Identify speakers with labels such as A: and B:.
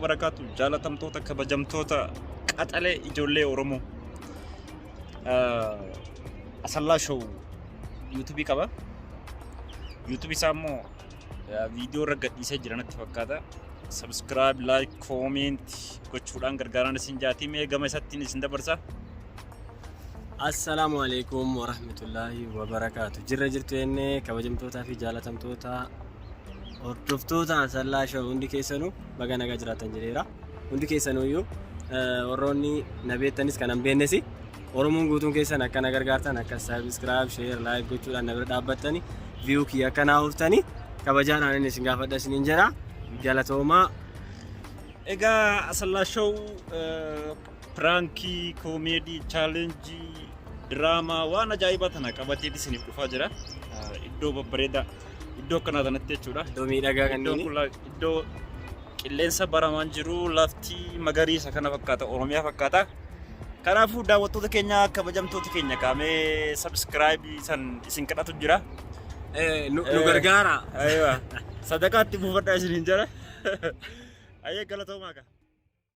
A: wabarakaatu. Jaalatamtoota kabajamtoota qaxalee ijoollee Oromoo. Asallaa Show yuutuubii qaba. Yuutuubii isaa immoo viidiyoo irra gadhiisee jira natti fakkaata. Subscribe, like, comment gochuudhaan gargaaraan isin jaatii mee gama isattiin isin dabarsa.
B: Assalaamu alaikum warahmatullaahi wabarakaatu. Jirra jirtu jennee kabajamtootaa fi jaalatamtoota hordoftoota Asallaa Show hundi keessanuu baga nagaa jiraatan jedheera. Hundi keessanuyyuu warroonni na beektanis kan hin beeknes Oromoon guutuun keessan akka na gargaartan akka subscribe, share, like gochuudhaan na bira dhaabbattani view kiyya akka naa ooftani kabajaadhaan inni isin gaafadha isiniin jedha. Galatoomaa.
A: Egaa Asallaa Show piraankii, koomeedii, chaalenjii, diraamaa waan ajaa'ibaa tana qabatee isiniif dhufaa jira. Iddoo babbareedaa iddoo akkanaa tanatti jechuudha.
B: Iddoo miidhagaa
A: Iddoon
B: kanneen.
A: kun iddoo qilleensa baramaan jiru lafti magariisa kana fakkaata Oromiyaa fakkaata. Kanaafuu daawwattoota keenya kabajamtoota keenya qaamee sabiskiraayibii san isin kadhatu jira.
B: Nu gargaara.
A: Aywa. Sadaqaatti buufadhaa isiniin jira. Ayyee galatoomaa kaa.